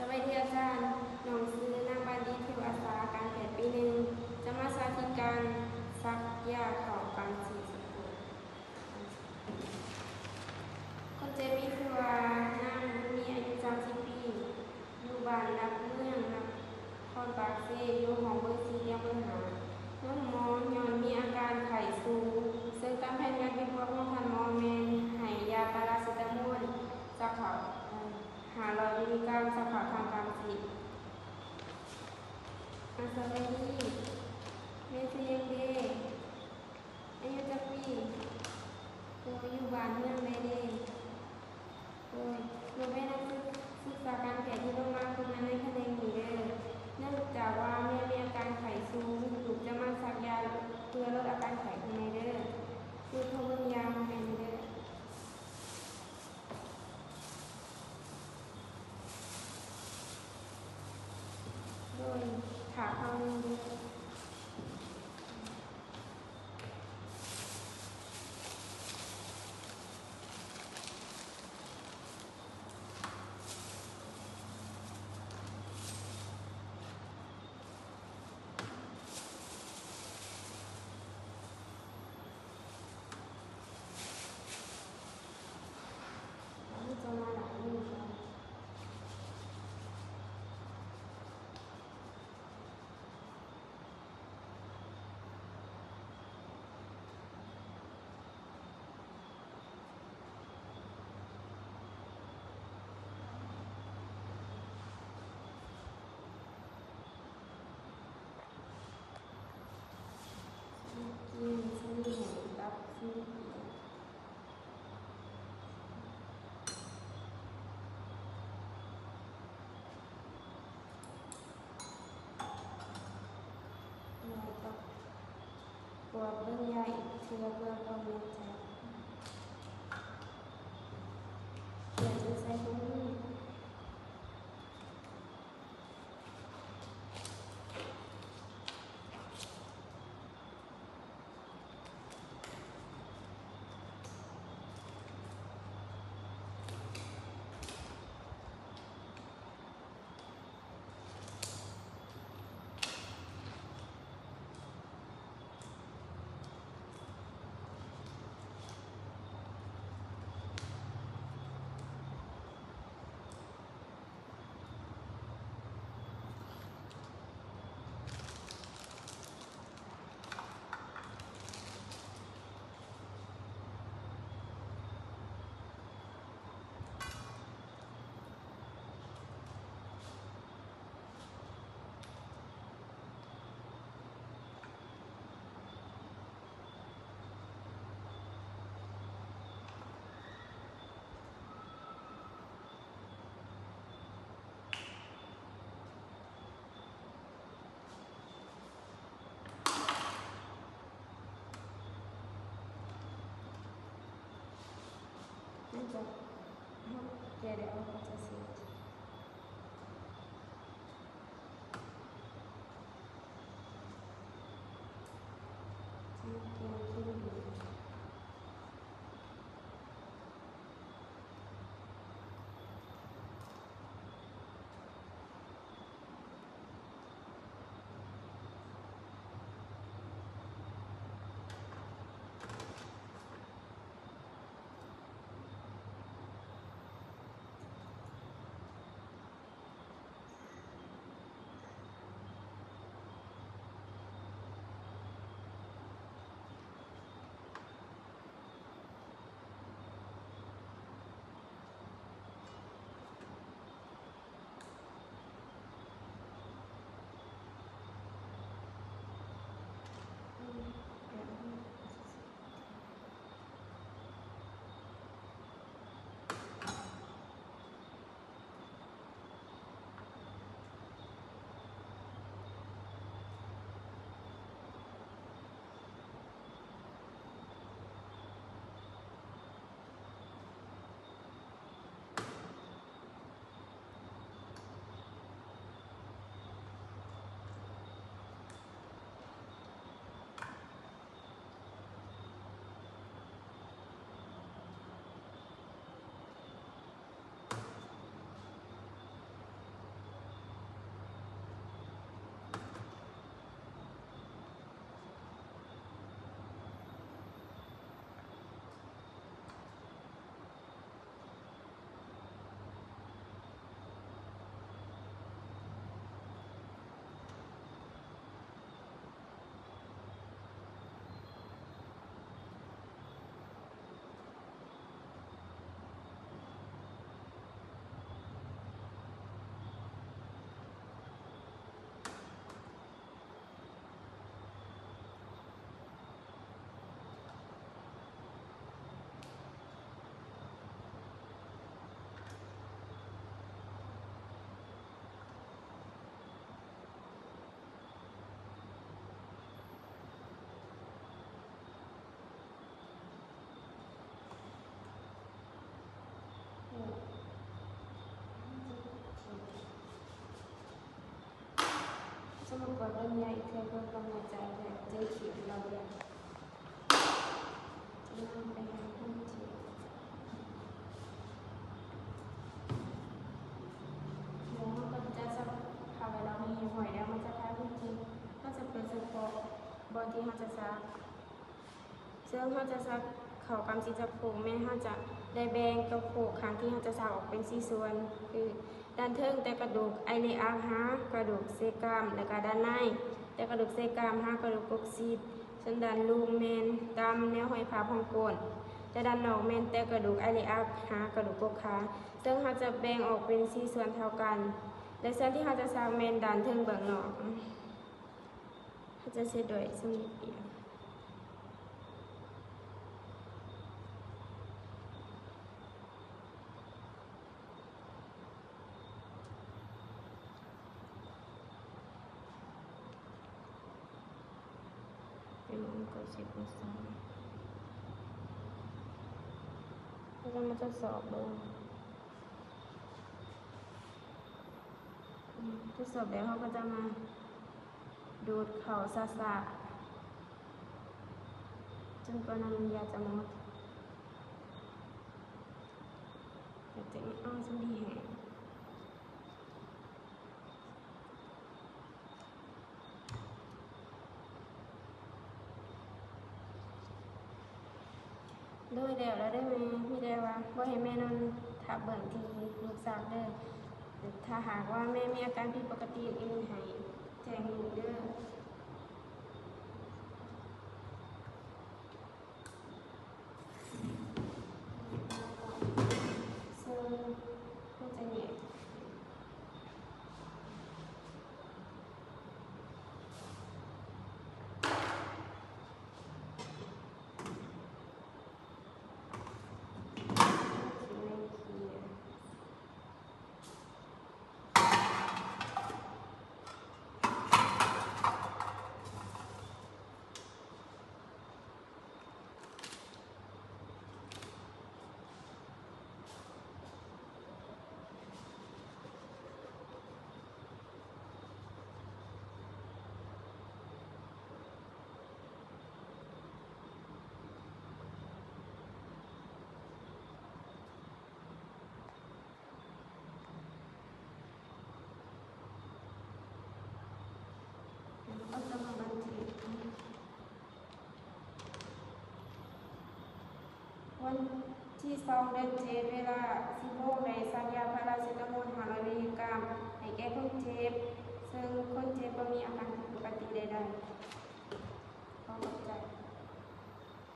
ສະບາຍດີອາຈານ, ນ້ອງຊື່ນາງບານດີ ຖືອາສາການແພດປີໜຶ່ງ ຈະມາສາທິດການສັກຢາເຂົ້າກາງສີດ. ຄົນເຈັບມີຊື່ວ່າ ນາງບຸນມີ ອາຍຸສາມສິບປີ ຢູ່ບ້ານຫຼັກເມືອງ ນະຄອນປາກເຊ, ຢູ່ຫ້ອງເບີສີ່ ຕຽງເບີຫ້າ. ໂຮງໝໍຍ້ອນມີອາການໄຂ້ສູງ, ເຊິ່ງຕາມແຜນການວິເຄາະຂອງທ່ານໝໍແມ່ນໃຫ້ຢາປາຣາເຊຕາໂມນ ສັກເຂົ້າ ຫ້າຮ້ອຍມິລລີກຣາມ ສັກເຂົ້າທາງກາງສີດ. ອາ ສະບາຍດີ, ແມ່ຊື່ຫຍັງເດ? ອາຍຸຈັກປີ? ໂດຍ ຢູ່ບ້ານເມືອງໃດເດ? ໂດຍ ລູກແມ່ນັກສຶກ ສຶກສາການແພດທີ່ລົງມາຝຶກງານໃນຂະແໜງນີ້ເດີ. ເນື່ອງຈາກວ່າແມ່ມີອາການໄຂ້ສູງ, ລູກຈະມາສັກຢາເພື່ອລົດອາການໄຂ້ຂ້າງໃນເດີ. ລູກໂທເບິ່ງຢາໃຫ້ແມ່ແດ່ເດີ. ໂດຍ ຖ້າເຮົາຍັງຢູ່. ກວດເບິ່ງຢາອີກເທື່ອເພື່ອຄວາມແນ່ໃຈ. ຢາຈະໃສ່ຖົງມື. ຫຼັງຈາກເຮົາແກະໄດ້ ເຮົາກໍຈະສີດ. ສີດເປັນເຂັ້ມດີ. ວດເບິ່ງຢາອີກເທື່ອ ເພື່ອຄວາມແນ່ໃຈ ແລະ ເຈີຂີດລອຍແດງ. ຈະນຳໄປໃຫ້ຄົນທີ່ ແລ້ວເຮົາກໍຈະສັກຜ້າໄວ້ລອກນີ້ຮຽບຮ້ອຍແລ້ວ ມາສັກຜ້າຄືເກົ່າ. ເຮົາຈະເປີດສະເພາະບ່ອນທີ່ເຮົາຈະສັກ. ເຊິ່ງເຮົາຈະສັກເຂົ້າກັບຊີ້ນຈັບໂຄກ ແມ່ນເຮົາຈະໄດ້ແບ່ງຕົວໂຄກຂ້າງທີ່ເຮົາຈະສັກອອກເປັນສີ່ສ່ວນ ຄື ດ້ານເທິງແຕ່ກະດູກໄອເລອັກຫາກະດູກເຊກາມ ແລະກະດ້ານໃນແຕ່ກະດູກເຊກາມຫາກະດູກກົກຊີດ, ສ່ວນດ້ານລຸ່ມແມ່ນຕາມແນວຫ້ອຍຜ້າພອງກົ້ນ, ແລະດ້ານນອກແມ່ນແຕ່ກະດູກໄອເລອັກຫາກະດູກກົກຂາ. ເຊິ່ງເຮົາຈະແບ່ງອອກເປັນສີ່ສ່ວນເທົ່າກັນ ແລະສ່ວນທີ່ເຮົາຈະສັກແມ່ນດ້ານເທິງເບື້ອງນອກ. ເຮົາຈະເຮັດດ້ວຍສຳລີປຽກ. ເປັນອົງກົດສິບອົງສາ. ເຮົາຈະມາທົດສອບເບິ່ງ. ອືມ ທົດສອບແລ້ວ ເຮົາກໍຈະມາດູດເຂົ້າຊ້າໆ ຈົນກວ່ານ້ຳຢາຈະໝົດ ແລ້ວຈະເອົາສຳລີແຫ້ງ. ໂດຍ ແລ້ວລະເດີແມ່. ມີແຕ່ວ່າບໍ່ໃຫ້ແມ່ນອນທັບເບື້ອງທີ່ລູກສັກເດີ. ຖ້າຫາກວ່າແມ່ມີອາການຜິດປົກກະຕິອື່ນ ໃຫ້ແຈ້ງລູກເດີ. ເຊິ່ງມັນຈະແຍກ. ວັນທີສອງ ເດືອນເຈັດ ເວລາສິບໂມງ ໄດ້ສັກຢາພາຣາເຊຕາໂມນ ຫ້າຮ້ອຍມິລລີກຣາມ ໃຫ້ແກ່ຄົນເຈັບ, ເຊິ່ງຄົນເຈັບບໍ່ມີອາການຜິດປົກກະຕິໃດໆ.